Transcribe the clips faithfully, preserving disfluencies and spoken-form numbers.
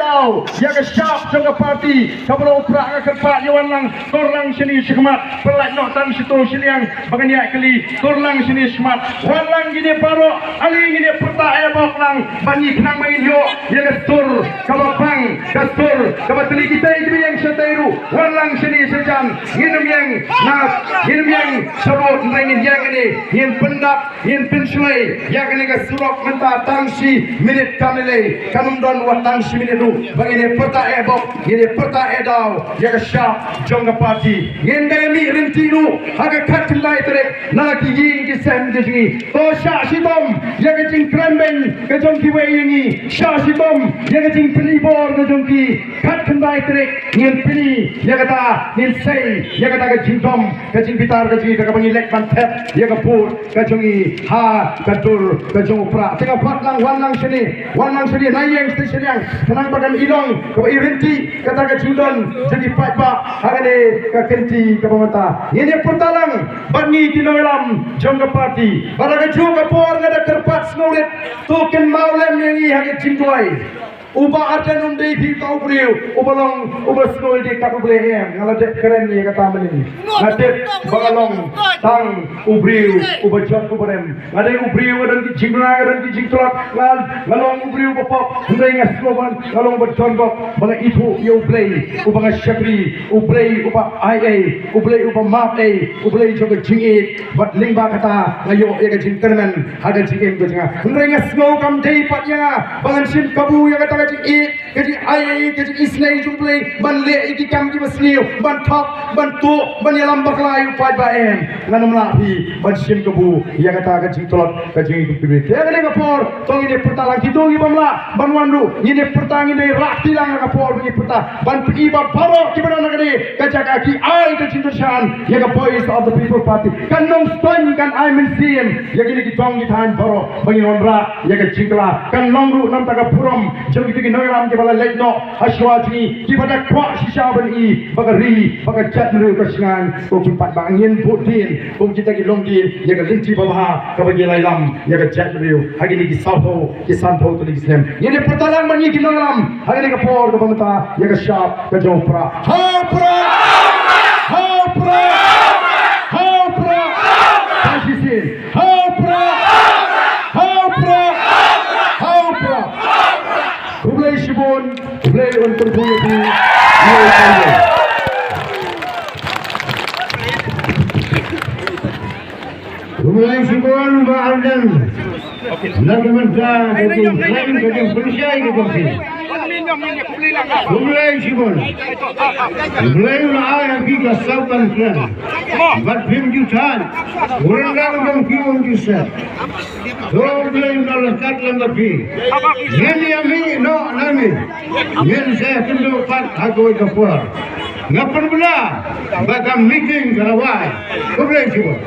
Ïa ka shap jong ka party kaba la u Prah, nga kyrpad ïa wan lang, kor lang shane shakhmat, pynlait noh tang shato shiliang ba ngan ïaid kylli, kor lang shane shakhmat, wan lang kine baroh, ale ngin ïa pyrta eh bok lang bad ngi khnang ba ngin ïoh ïa ka sur kaba bang, ka sur kaba tylli. Kita kiba ïeng shatei ruh, wan lang shane shajan, ngin ym ïeng na, ngin ym ïeng sharud, ngin ïeng ne ngin pyndap, ngin pynshlei ïa kane ka surok mynta tang shi minit kam lei, kam don wat tang shi minit ruh ba ngin ïa pyrta eh bok, ngin ïa pyrta eh daw ïa ka shap jong ka party. Ngin da ïa mih ryntih ruh ha ka khatkhyndai tarik na ki ïing ki sem ki jong ngi. To shah shitom ïa ka jingkren beiñ ka jong kiwei ïa ngi, shah shitom ïa ka jingpyni bor ka jong ki. Khatkhyndai tarik ngin pyni ïa kata, ngin sei ïa kata ka jingdom, ka jingbitar ka jong ngi, kaba ngi leit ban thep ïa ka vote ka jong ngi ha ka dur ka jong u Prah. Te nga pat lang, wan lang shane, wan lang shane, na ïeng station ïeng, khnang ba kan i long kaba i ryntih kata ka jingdon jong ki paidbah ha kane ka kynti kaba mynta. Ngin ïa pyrta lang bad ngi ki nongïalam jong ka party, bad ha kajuh ka por nga da kyrpad sngewrit, to kynmaw lem ïa ngi ha ka jingduwai. U Bah Ardent um dei phi uta u briew uba long uba sngewdei kat U Blei em. Nga la dep kren ïa kata mynne. Nga dep ba nga long tang u briew uba jot uba rem. Nga dei u briew, nga don ki jingbha, nga don ki jingtlot. Nga, nga long u briew uba pop. Hynrei nga sngew ba nga long uba don bok, ba nga ithuh ïa U Blei uba nga shakri, U Blei uba ai ei, U Blei uba map ei, U Blei jong ka jingïeit. Bad lyngba kata nga ïoh ïa ka jingkyrmen ha ka jingim ka jong nga. Hynrei nga sngew kam dei pat ïa nga ba ngan shim kabu ïa kata ka jingïeit, ka jingai ei, ka jingisynei jong U Blei ban leh ïa ki kam kiba sniew, ban thok, ban tuh, ban ïalam bakla ïa u paidbah em. Ngan ym lah hi ban shim kabu ïa kata ka jingtlot ka jingim ka jong U Blei. Te ha kane ka por to ngin ïa pyrta lang, kito ki bym lah ban wan ruh, ngin ïa pyrta, ngin ïa rah kti lang ha ka por ba ngin ïa pyrta. Ban pyni ba baroh kiba don ha kane ka jaka ki ai ka jingkyrshan ïa ka Voice of the People Party. Kan Nongstoiñ kan ai mynsiem ïa kine ki dong ki thaiñ baroh ba ngin wanrah ïa ka jingkylla. Kan long ruh na bynta ka burom jong kito ki nongïalam kiba la leit noh ha shuwa jong ngi, kiba da kwah shisha ban i ba ka ri, ba ka jaitbynriew ka shngaiñ. Ko ki paidbah, ngin bud dien kum kita ki longdien ïa ka lynti babha kaba ngi la ïalam ïa ka jaitbynriew ha kine ki sawphew, ki sanphew tylli ki snem. Ngin ïa pyrta lang bad ngi ki nongïalam ha kane ka por kaba mynta ïa ka shap ka jong u Prah. Ha u Prah! Ha u Prah! Ha u Prah! Tang shisien. Ha u Prah! Ha u Prah! Ha u Prah! Khublei shibun, Blei un kyrkhu ïa phi. Khublei shibun Bah Ardent. Na ka bynta ka jingkren, ka jingpynshai ka jong phi. Khublei shibun. Khublei, u la ai ha phi ka sap ban kren. Bad phim ju thait. U ryndang jong phi um ju set. To U Blei un da ryngkat lem bad phi. Ngin ïa mih noh nangne. Ngin sa ïakynduh pat ha kawei ka por. Nga pynbna ba ka meeting ka la wai. Khublei shibun.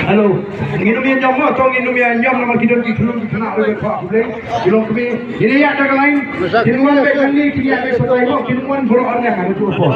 Hello. Ngin ym ïa ñiom mo, to ngin ym ïa ñiom namar ki don ki khynnah ki khynnah ruh ba kwah khublei. Ki long kmie. Ngin ïa ïaid da ka lain. Kin wan bad kane, kin ïaid bad satai mo, kin wan baroh arngut ha kajuh ka por.